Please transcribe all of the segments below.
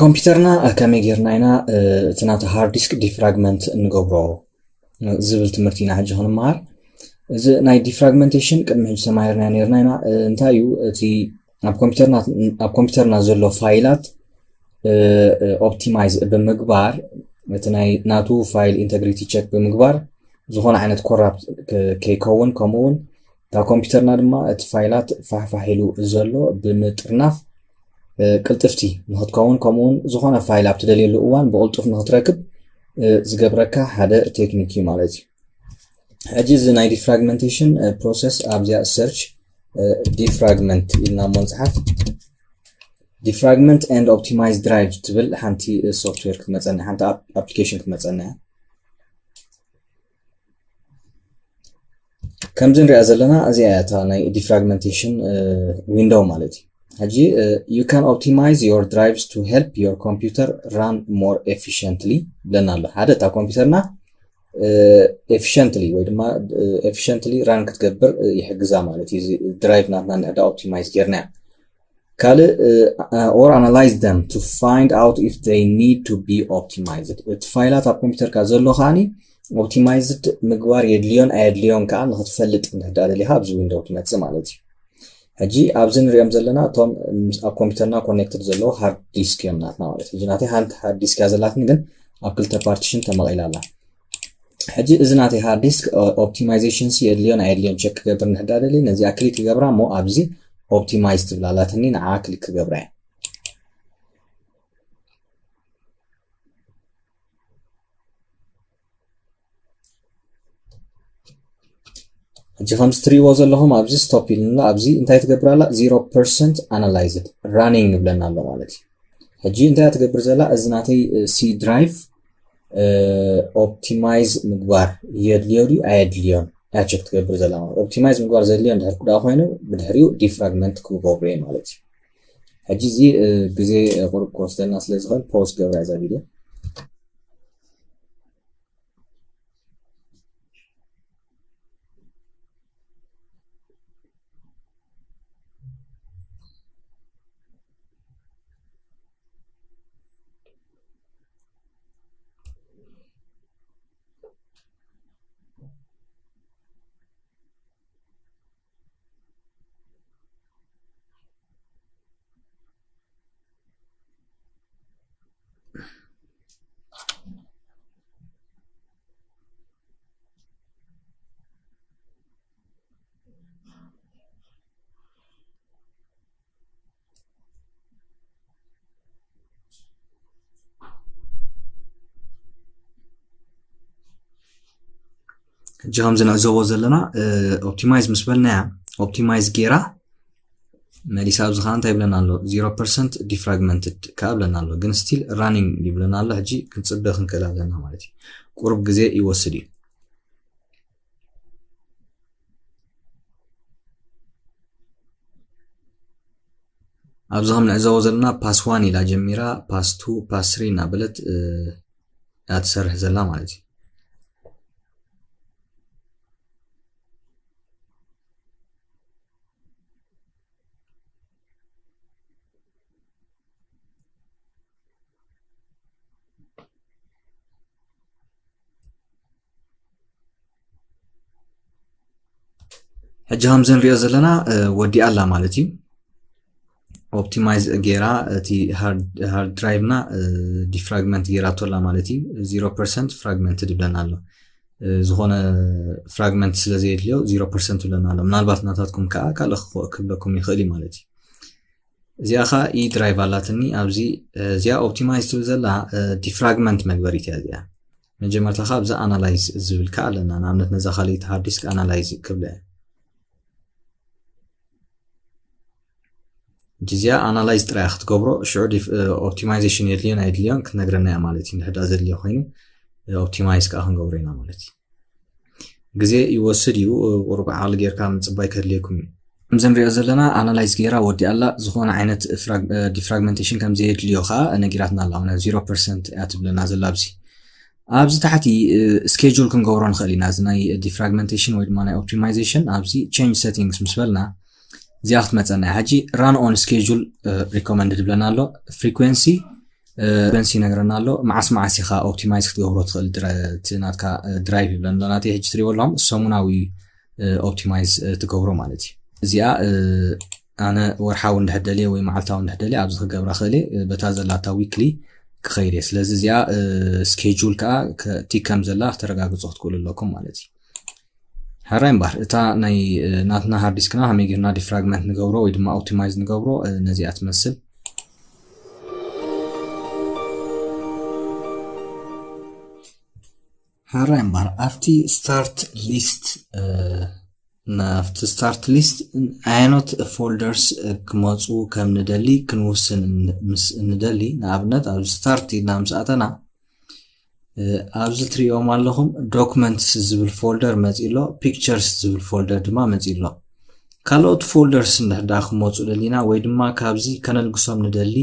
ኮምፒውተርና ከመይ ጌርና ኢና እቲ ናቲ ሃርድ ዲስክ ዲፍራግመንት እንገብሮ ዝብል ትምህርቲ ኢና ሕጂ ክንመሃር። እዚ ናይ ዲፍራግመንቴሽን ቅድሚ ሕጂ ተማሂርና ነርና ኢና። እንታይ እዩ እቲ ኣብ ኮምፒውተርና ኣብ ኮምፒውተርና ዘሎ ፋይላት ኦፕቲማይዝ ብምግባር፣ እቲ ናይ ናቱ ፋይል ኢንተግሪቲ ቸክ ብምግባር፣ ዝኾነ ዓይነት ኮራፕት ከይከውን፣ ከምኡ እውን እታ ኮምፒውተርና ድማ እቲ ፋይላት ፋሕፋሕ ኢሉ ዘሎ ብምጥርናፍ ቅልጥፍቲ ንክትከውን፣ ከምኡ እውን ዝኾነ ፋይል ኣብ ትደልየሉ እዋን ብቕልጡፍ ንክትረክብ ዝገብረካ ሓደ ቴክኒክ እዩ ማለት እዩ። ሕጂ እዚ ናይ ዲፍራግመንቴሽን ፕሮሰስ ኣብዚኣ ሰርች ዲፍራግመንት ኢልና እሞ ንፅሓፍ። ዲፍራግመንት ኤንድ ኦፕቲማይዝ ድራይቭ ትብል ሓንቲ ሶፍትዌር ክትመፀና፣ ሓንቲ ኣፕሊኬሽን ክትመፀና እያ። ከምዚ ንሪኣ ዘለና እዚኣ እያ እታ ናይ ዲፍራግመንቴሽን ዊንዶው ማለት እዩ። ሕጂ you can optimize your drives to help your computer run more efficiently ብለና ኣሎ። ሓደ እታ ኮምፒውተርና ኤፊሽንትሊ ወይ ድማ ኤፊሽንትሊ ራን ክትገብር ይሕግዛ ማለት እዩ። ድራይቭ ናትና ንሕዳ ኦፕቲማይዝ ጌርናያ። ካልእ or analyze them to find out if they need to be optimized፣ እቲ ፋይላት ኣብ ኮምፒውተርካ ዘሎ ከዓኒ ኦፕቲማይዝድ ምግባር የድልዮን ኣየድልዮን ከዓ ንክትፈልጥ እንድሕዳ ደሊካ ኣብዚ ዊንዶው ትመፅእ ማለት እዩ። ሕጂ ኣብዚ ንሪኦም ዘለና እቶም ኣብ ኮምፒውተርና ኮኔክትድ ዘለዉ ሃርድ ዲስክ እዮም ናትና ማለት እዩ። ናተይ ሃርድ ዲስክ እያ ዘላትኒ፣ ግን ኣብ ክልተ ፓርቲሽን ተመቒላ ኣላ። ሕጂ እዚ ናተይ ሃርድ ዲስክ ኦፕቲማይዜሽን ሲ የድልዮን ኣየድልዮን ቸክ ክገብር እንድሕዳ ደሊ ነዚኣ ክሊክ ክገብራ እሞ ኣብዚ ኦፕቲማይዝ ትብል ኣላትኒ፣ ንዓ ክሊክ ክገብራ እየ። ሕጂ ከምዚ ትሪእዎ ዘለኹም ኣብዚ ስቶፕ ኢልና ኣብዚ እንታይ ትገብር ኣላ? ዜሮ ፐርሰንት ኣናላይዝድ ራኒንግ ይብለና ኣሎ ማለት እዩ። ሕጂ እንታይ ትገብር ዘላ? እዚ ናተይ ሲ ድራይቭ ኦፕቲማይዝ ምግባር የድልዮ ድዩ ኣየድልዮን እያ ቸክ ትገብር ዘላ ማለት። ኦፕቲማይዝ ምግባር ዘድልዮ እንድሕር ኩዳ ኮይኑ ብድሕሪኡ ዲፍራግመንት ክገብሮ እየ ማለት እዩ። ሕጂ እዚ ግዜ ቁሩብ ክወስደልና ስለ ዝኽእል ፖዝ ገብራ እዛ ቪድዮ። ሕጂ ከምዚ ንዕዘቦ ዘለና ኦፕቲማይዝ ምስ በልናያ ኦፕቲማይዝ ጌራ መሊሳ ኣብዚ ከዓ እንታይ ይብለና ኣሎ? ዜሮ ፐርሰንት ዲፍራግመንትድ ከዓ ይብለና ኣሎ፣ ግን ስቲል ራኒንግ ይብለና ኣሎ። ሕጂ ክንፅበ ክንክእል ኣለና ማለት እዩ። ቁሩብ ግዜ ይወስድ እዩ። ኣብዚ ከም ንዕዘቦ ዘለና ፓስ ዋን ኢላ ጀሚራ፣ ፓስ ቱ፣ ፓስ ስሪ እናበለት እያ ትሰርሕ ዘላ ማለት እዩ። ሕጂ ከምዚ ንሪኦ ዘለና ወዲኣ ኣላ ማለት እዩ። ኦፕቲማይዝ ጌራ እቲ ሃርድ ድራይቭና ዲፍራግመንት ጌራቶ ኣላ ማለት እዩ። ዜሮ ፐርሰንት ፍራግመንትድ ይብለና ኣሎ። ዝኾነ ፍራግመንት ስለ ዘየድልዮ ዜሮ ፐርሰንት ይብለና ኣሎ። ምናልባት ናታትኩም ከዓ ካልእ ክብለኩም ይኽእል እዩ ማለት እዩ። እዚኣ ከዓ ኢ ድራይቭ ኣላትኒ ኣብዚ እዚኣ ኦፕቲማይዝ ትብል ዘላ ዲፍራግመንት መግበሪት እያ እዚኣ። መጀመርታ ከዓ ኣብዚ ኣናላይዝ ዝብል ከዓ ኣለና። ንኣብነት ነዛ ካልኣይቲ ሃርድ ዲስክ ኣናላይዝ ክብለ እየ። እዚኣ ኣናላይዝ ጥራይ ክትገብሮ ሽዑ ኦፕቲማይዜሽን የድልዮን ኣይድልዮን ክትነግረና እያ ማለት እዩ። እንድሕዳ ዘድልዮ ኮይኑ ኦፕቲማይዝ ከዓ ክንገብሮ ኢና ማለት እዩ። ግዜ ይወስድ እዩ። ቁሩብ ዓቕሊ ጌርካ ምፅባይ ከድልየኩም እዩ። ከምዚ ንሪኦ ዘለና ኣናላይዝ ጌራ ወዲኣ ኣላ። ዝኾነ ዓይነት ዲፍራግመንቴሽን ከም ዘየድልዮ ከዓ ነጊራትና ኣላ። ዜሮ ፐርሰንት እያ ትብለና ዘላ ኣብዚ ኣብዚ ታሕቲ ስኬጁል ክንገብሮ ንኽእል ኢና። እዚ ናይ ዲፍራግመንቴሽን ወይ ድማ ናይ ኦፕቲማይዜሽን ኣብዚ ቼንጅ ሴቲንግስ ምስ በልና እዚኣ ክትመፀና እያ። ሕጂ ራን ኦን ስኬጁል ሪኮመንድ ዝብለና ኣሎ። ፍሪኩንሲ ፍሪኩንሲ ይነግረና ኣሎ። መዓስ መዓስ ኢኻ ኦፕቲማይዝ ክትገብሮ ትኽእል ድረ- እቲ ናትካ ድራይቭ ይብለና ኣሎ። ናተይ ሕጂ ትሪእዎ ኣለኹም ሰሙናዊ ኦፕቲማይዝ ትገብሮ ማለት እዩ። እዚኣ ኣነ ወርሓዊ እንድሕር ደልየ ወይ መዓልታዊ እንድሕር ደልየ ኣብዚ ክገብራ ክእል እየ። በታ ዘላታ ዊክሊ ክኸይድ እየ። ስለዚ እዚኣ ስኬጁል ከዓ ቲክ ከም ዘላ ክተረጋግፁ ክትክእሉ ኣለኩም ማለት እዩ። ሕራይ እምበር እታ ናይ ናትና ሃርድ ዲስክና ከመይ ጌርና ዲፍራግመንት ንገብሮ ወይ ድማ ኦፕቲማይዝ ንገብሮ ነዚኣ ትመስል። ሕራይ እምበር ኣብቲ ስታርት ሊስት ናብቲ ስታርት ሊስት ዓይነት ፎልደርስ ክመፁ ከም ንደሊ ክንውስን ምስ እንደሊ፣ ንኣብነት ኣብዚ ስታርት ኢልና ምስ ኣተና ኣብዚ ትሪእዎም ኣለኹም ዶክመንትስ ዝብል ፎልደር መፂ ኣሎ፣ ፒክቸርስ ዝብል ፎልደር ድማ መፂ ኣሎ። ካልኦት ፎልደርስ እንድሕዳ ክመፁ ደሊና ወይ ድማ ካብዚ ከነልግሶም ንደሊ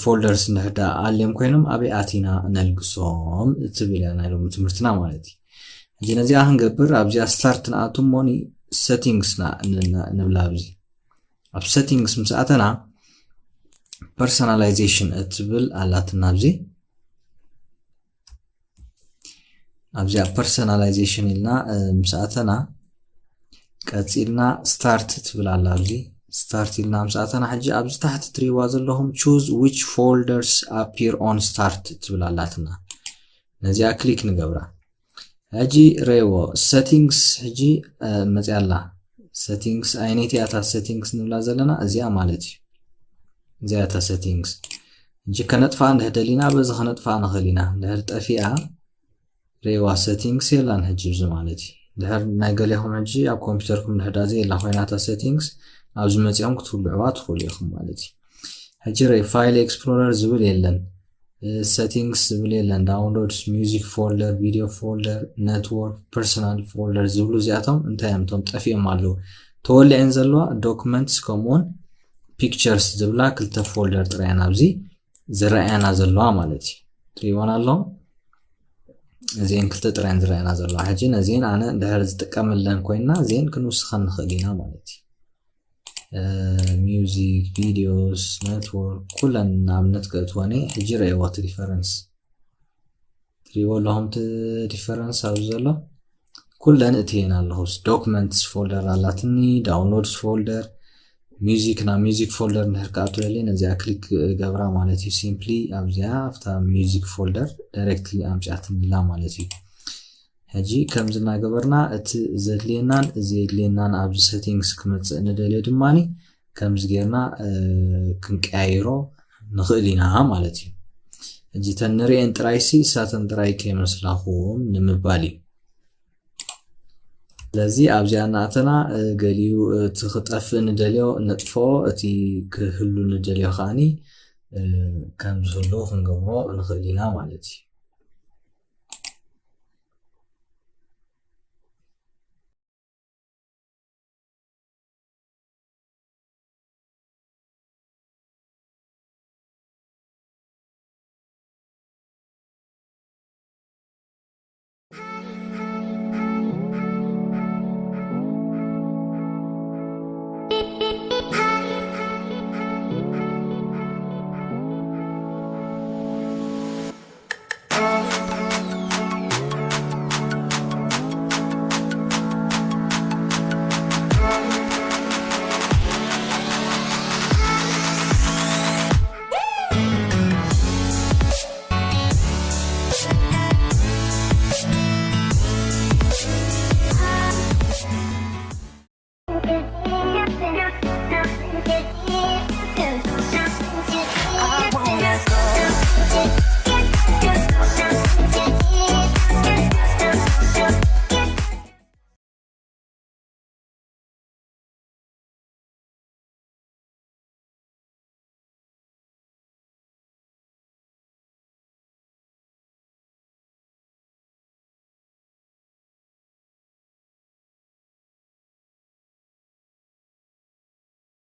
ፎልደርስ እንድሕዳ ኣልዮም ኮይኖም ኣበይ ኣቲና ነልግሶም እትብል እያ ናይ ሎሚ ትምህርትና ማለት እዩ። ሕጂ ነዚኣ ክንገብር ኣብዚኣ ስታርት ንኣቱ ሞኒ ሴቲንግስ ንብላ ኣብዚ ኣብ ሴቲንግስ ምስ ኣተና ፐርሶናላይዜሽን እትብል ኣላትና ኣብዚ ኣብዚኣ ፐርሶናላይዜሽን ኢልና ምስ ኣተና ቀፂልና ስታርት ትብል ኣላ ኣብዚ ስታርት ኢልና ምስ ኣተና ሕጂ ኣብዚ ታሕቲ ትሪእዋ ዘለኹም choose which folders appear on start ትብል ኣላትና። ነዚኣ ክሊክ ንገብራ። ሕጂ ረይዎ ሴቲንግስ ሕጂ መፅያ ኣላ። ሴቲንግስ ኣይነይቲ እያ እታ ሴቲንግስ ንብላ ዘለና እዚኣ ማለት እዩ። እዚኣ እታ ሴቲንግስ ሕጂ ከነጥፋ እንድሕር ደሊና በዚ ከነጥፋ ንኽእል ኢና። እንድሕር ጠፊኣ ረይዋ ሴቲንግስ የላን ሕጂ እዚ ማለት እዩ። ድሕር ናይ ገሌኹም ሕጂ ኣብ ኮምፒውተርኩም ድሕዳ ዘየላ ኮይና እታ ሴቲንግስ ኣብዚ መፂኦም ክትውልዕዋ ትኽእሉ ኢኹም ማለት እዩ። ሕጂ ረይ ፋይል ኤክስፕሎረር ዝብል የለን፣ ሴቲንግስ ዝብል የለን፣ ዳውንሎድስ፣ ሚውዚክ ፎልደር፣ ቪዲዮ ፎልደር፣ ኔትወርክ፣ ፐርሰናል ፎልደር ዝብሉ እዚኣቶም እንታይ እዮም? እቶም ጠፊኦም ኣለዉ። ተወሊዐን ዘለዋ ዶክመንትስ ከምኡውን ፒክቸርስ ዝብላ ክልተ ፎልደር ጥራየን ኣብዚ ዝረኣያና ዘለዋ ማለት እዩ። ትሪእዎን ኣለኹም እዚአን ክልተ ጥራየን ዝረኣያና ዘለዋ። ሕጂ ነዚአን ኣነ እንድሕር ዝጥቀመለን ኮይንና እዚአን ክንውስኸን ንኽእል ኢና ማለት እዩ። ሚውዚክ፣ ቪዲዮስ፣ ኔትወርክ ኩለን ንኣብነት ክእትወን እየ። ሕጂ ረእይዎ እቲ ዲፈረንስ። ትሪእዎ ኣለኹም እቲ ዲፈረንስ ኣብዚ ዘሎ ኩለን እትየን ኣለኹ። ዶክመንትስ ፎልደር ኣላትኒ፣ ዳውንሎድስ ፎልደር፣ ሚውዚክ ናብ ሚውዚክ ፎልደር እንድሕር ክኣቱ ደልየ ነዚኣ ክሊክ ገብራ ማለት እዩ። ሲምፕሊ ኣብዚኣ ኣብታ ሚውዚክ ፎልደር ዳይሬክትሊ ኣምፅኣትንላ ማለት እዩ። ሕጂ ከምዚ እናገበርና እቲ ዘድልየናን ዘየድልየናን ኣብዚ ሴቲንግስ ክመፅእ ንደልዮ ድማ ከምዚ ጌርና ክንቀያይሮ ንኽእል ኢና ማለት እዩ። ሕጂ ተን ንርእየን ጥራይሲ እሳተን ጥራይ ከይመስላኹም ንምባል እዩ። ስለዚ ኣብዚኣ እናእተና ገሊኡ እቲ ክጠፍእ ንደልዮ ነጥፍኦ፣ እቲ ክህሉ ንደልዮ ከዓኒ ከም ዝህሉ ክንገብሮ ንኽእል ኢና ማለት እዩ።